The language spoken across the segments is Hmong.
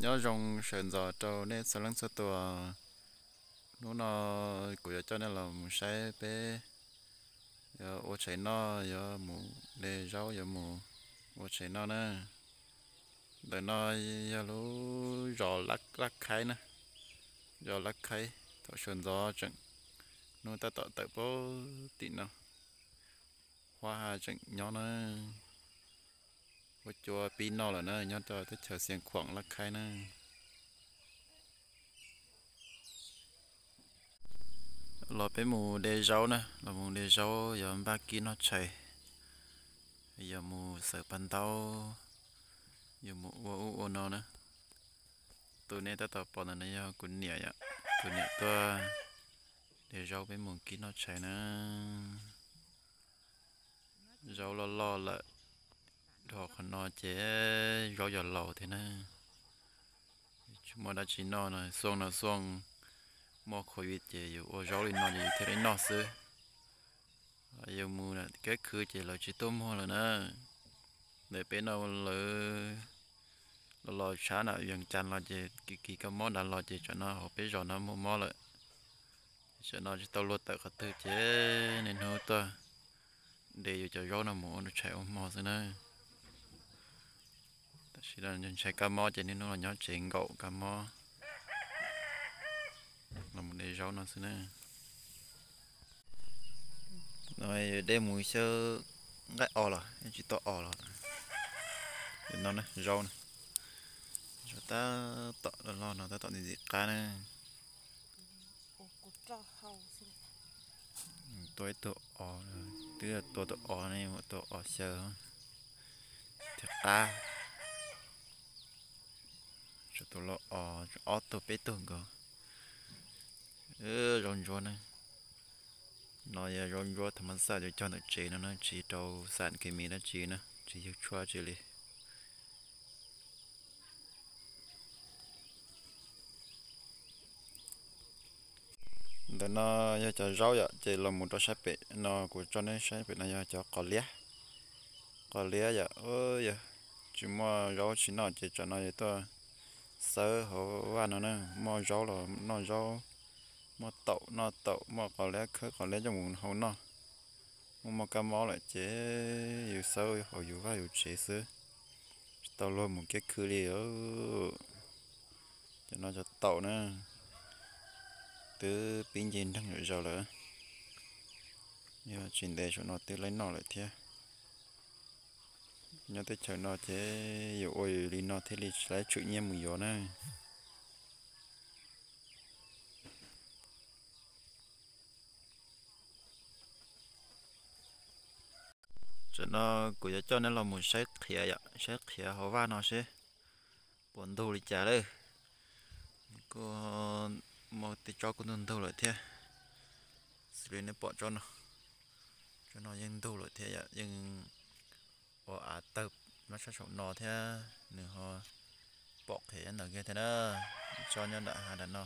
Nyob zoo sawv ntxov rau nej txhua leej txhua tus. Hnub no kuv yuav coj nej los mus saib peb yuav ua tshais noj, yuav mus de zaub, yuav mus ua tshais noj na. Ntawm no yog lub zos Laj Khaib na, zos Laj Khaib. Thaum sawv ntxov tseem hnub tab tom tawm pem tim no, huab ha tseem nyob na. Huab cua pib noj lawm na, nyob rau teb chaws Xiav Khuam Laj Khaib na. Los peb mus de zaub na, los mus de zaub yuav npaj kib noj tshais, yuav mus xaws pas ntaub, yuav mus ua ub ua no na. Tus nej tab tom pom ntawm no yog kuv niam yom, kuv niam tuaj de zaub peb mus kib noj tshais na. Zaub loj loj lawm, dhau qhov no ces zaub yuav laus thiab na. Tsis muaj dab tsi noj no, xuaj no xuaj muaj covid ces yus ua zaub li no ces yus thiaj li noj xwb. Yus mus keb khw ces lawv tsis tuaj muag lawm na. Ntawm peb no lawv los los tshab na, Vias Cas los ces kis kis kab mob nrad los ces tsam no hauv peb zos no muaj mob lawm. Tsam no tsis tau luag tawm qhov twg ces niaj hnub tuaj de yus cov zaub no mus ua tshais ua hmo xwb na. Tam sim no ntshai kab mob ces niaj hnub los nyob tsev nkaum kab mob, los mus de zaub no xwb na. No de mus xyaw nqaij os los tsis tau os los. No zaub na, zaub tab tom loj loj no tab tom ntxim ntxim qab na. Tua ib tug os, twb tua tus os ne, tua os xyaw thiaj qab. Tshuav tus loj os, ob tug peb tug nkaus. Zaub ntsuab ne, no yog zaub ntsuab thaum mab xaj cov cog ntawm tsev no na, tsis rau xam kis mis dab tsi na, tsis yug tshuaj tsi li. Ntawm no yog cov zaub yom, ces los mus rau sab pem no, kuv tso nej saib pem no yog cov qos liab. Qos liab yom, yog tsis muaj zaub tsis noj ces tsam no yog tuaj xawb hauv vaj no na, muaj zaub los noj zaub, muaj taum noj taum, muaj qos liab khawb qos liab coj mus hau noj. Muaj muaj kab mob lawm ces yus xawb hauv yus vaj yus tsev xwb, tsis tau luag mus kiab khw li. Cov no cov taum na, twb pib nce nreeg zom zaws lawm, yog tsis ntev saum no twb laib noj lawm thiab. Nyob teb chaws no ces yuav ua li no thiaj li tsis laib tshwm nyiaj mus yuav na. Tsam no kuv yuav coj nej los mus saib qhiav yom, saib qhiav hauv vaj no seb puas ntug li cas lawm. Kuj muaj tej tsob kuj ntug ntug lawm thiab, xws li nej pom tsob no, tsob no yeej ntug lawm thiab yom, yeej ua av tawg nyob sab saum no thiab, nws ho pom qhiav nyob ntawm kiag thiab na. Tsob nyob nram hav nram no,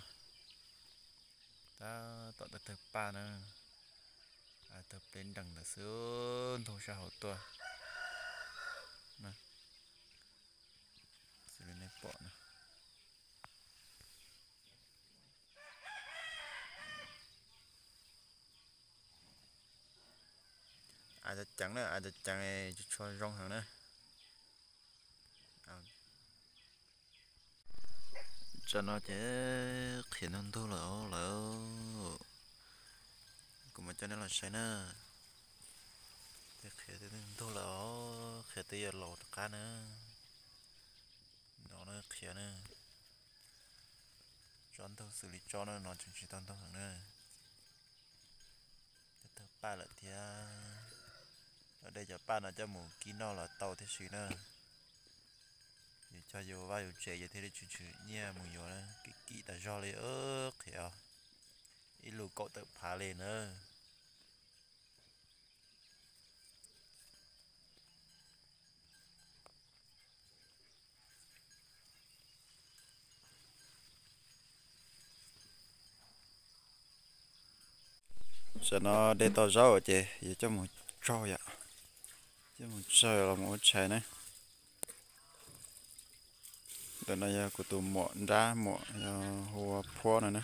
tab tom tawg tawg paj na, tawg pleb nrees ntawd xwb, ntug sab hauv tuaj. Xws li nej pom no, av cov ceev na, av cov ceev tsis tshua zoo heev na. Tsam no ces qhiav ntug ntug lawm os lawm. Kuv mam coj nej los saib na. Tej qhiav twb ntug lawm os, qhiav twb yuav laus rov qab na. No na qhiav na, tsob ntug xws li tsob no, no tseem tsis tau ntug heev na. Tawg paj lawm thiab. Cov dej cov paj no coj mus kib noj los tau thiab si na. Yus cog yus vaj yus tsev yus thiaj li tshwm tshwm nyiaj mus yuav na, kim kim tas zog li qhiav, ib lus kaum tawm phav li na. Tam no de tau zaub ces yuav coj mus tsau yom, coj mus tsau los mus ua tshais na. Tus no yog kuv tus muam nrab, muam yog hu ua Phuab no na.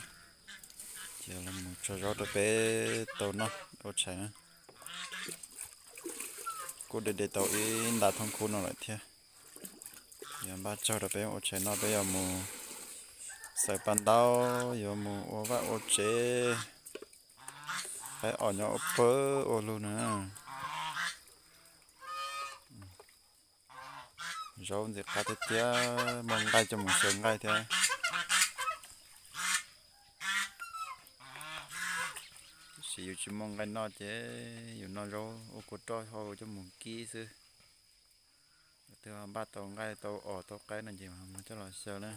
Ces los mus tsaug zaub rau peb tau noj ua tshais na. Kuj de de tau ib nta thoob khub no lawm thiab. Yog npaj tsaug rau peb ua tshais no, peb yuav mus xaws paj ntaub, yuav mus ua vaj ua tsev, qaib os nyob ua pawg ua lug na. Zaub ntxim qab tiag tiag, muaj nqaij coj mus xyaw nqaij thiab. Tab sis yus tsis muaj nqaij noj ces yus noj zaub ua kua roj hau coj mus kib xwb. Yog twg npaj tau nqaij tau os tau qaib no ces mam coj los xyaw na.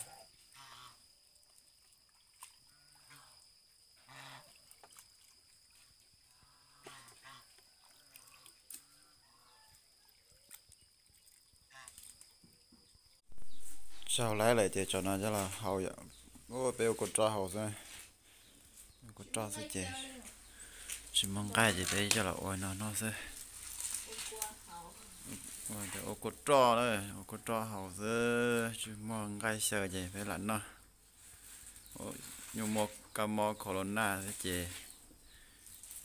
Tsaug laib lawm ces tsam no coj los hau yom. Ua peb ua kua roj hau xwb. Ua kua roj xwb ces tsis muaj nqaij ces peb coj los ua no noj xwb. Ua kua roj, ua kua roj hau xwb, tsis muaj nqaij xyaw ces peb lam noj. Nyuaj muaj kab mob corona xwb ces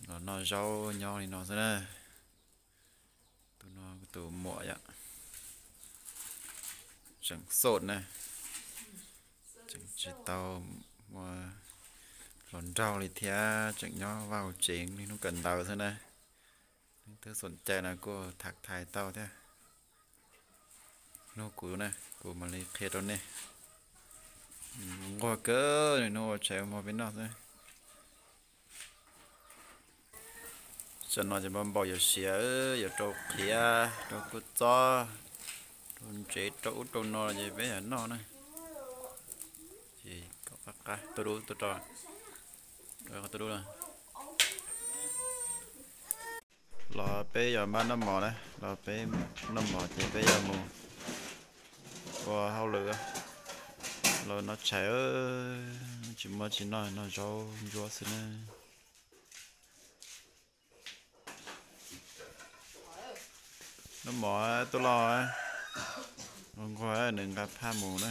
los noj zaub nyob li no xwb na. Tus no tus muam yom, tseem xauj na, tseem tsis tau ua hluas nraug li thiab, tseem nyob vaj hauv tsev li hnub kawm ntawv xwb na. Leej twg xoom cai no kuj tham thaiv tau thiab. Nug kuv na, kuv mam li qhia rau nej. Nquag kawg, nws hnub ua tshais ua hmo peb noj xwb. Tsam no ces npau npau yuav siav, yuav rau qhiav, rau kua txob, rau ntsev, rau ub rau no ces peb yam noj na. Ces kom qab qab tuaj dub tuaj rau, tuaj dub na. Los peb yuav npaj noj mov na, los peb noj mov ces peb yuav mus ua hauj lwm, los noj tshais, tsis muaj tsis noj, noj zaub ntsuab xwb na. Noj mov tuaj los, nquag nquag nws nqa phaj mus na.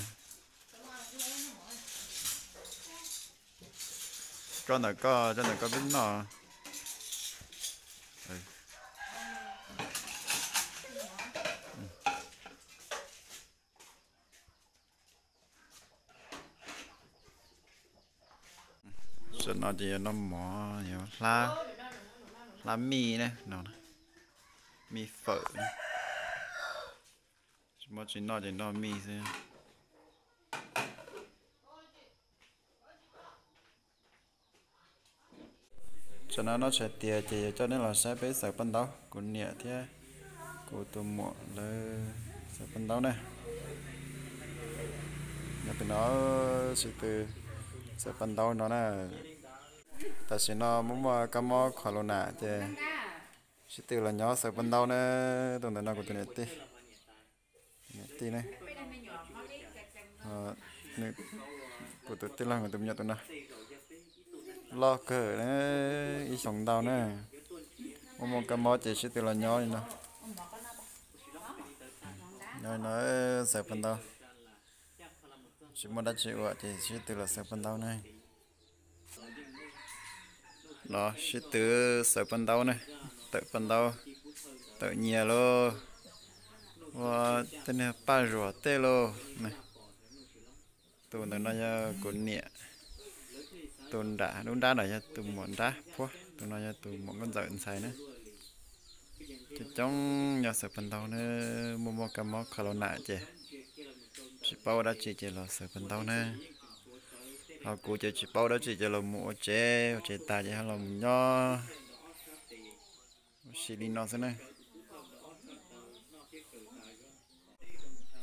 Tso ntawm koj, tso ntawm koj peb noj. Tam no ces yuav noj mov, yuav hlab mij ne, no, mij fawm. Tsis muaj tsis noj ces noj mij xwb. Tam no noj tshais tiav ces yuav coj nej los saib peb xaws paj ntaub, kuv niam thiab kuv tus muam lawv xaws paj ntaub na. Nyob pem no, sib tw xaws paj ntaub no na. Tam sim no muaj muaj kab mob corona ces sib tw los nyob xaws paj ntaub na. Tus ntawm no kuv tus niam tij, niam tij ne. Kuv tus tij laug tus me nyuam tus no loj kawg, ib xyoos ntau na. Muaj muaj kab mob ces sib tw los nyob li no. Nyob li no xaws paj ntaub, tsis muaj dab tsi ua ces sib tw los xaws paj ntaub na. Los sib tw xaws paj ntaub ne, tawm paj ntaub, tawm nyias lauj, ua tej niag paj zuam tej lauj. Tus ntawm no yog kuv niam, tus nram lub nrab ntawm yog tus muam nrab Phuab, tus no yog tus muam nkauj ntxawm ntxhais na. Coob coob nyob xaws paj ntaub na, muaj muaj kab mob corona ces tsis paub ua dab tsi ces los xaws paj ntaub na. Ho kuv ces tsis paub ua dab tsi ces los mus ua tsev, ua tsev tas ces ho los mus nyob ua si li no xwb na.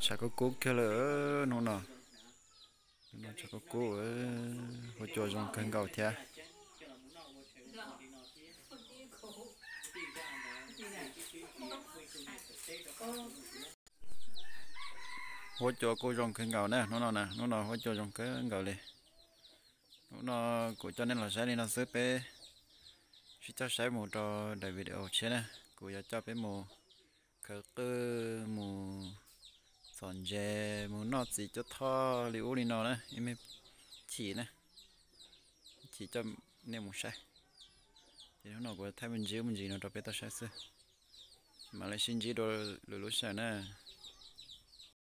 Tshav kub kub kiag lawm hnub no. Hnub no tshav kub kub, huab cua zoo kawg nkaus thiab. Huab cua kuj zoo kawg nkaus na hnub no na, hnub no huab cua zoo kawg nkaus li. Hnub no kuv coj nej los saib li no xwb, peb sib coj saib mus rau daim video tshiab na, kuv yuav coj peb mus khawv qwj mus Txhom ntses mus noj txiv cuab thoj li ub li no na ib me chim na, chim coj nej mus saib. Ces hnub no kuv thaij me ntsis me ntsis no rau peb tau saib xwb, mam li sib ntsib dua lwm lub sij hawm na.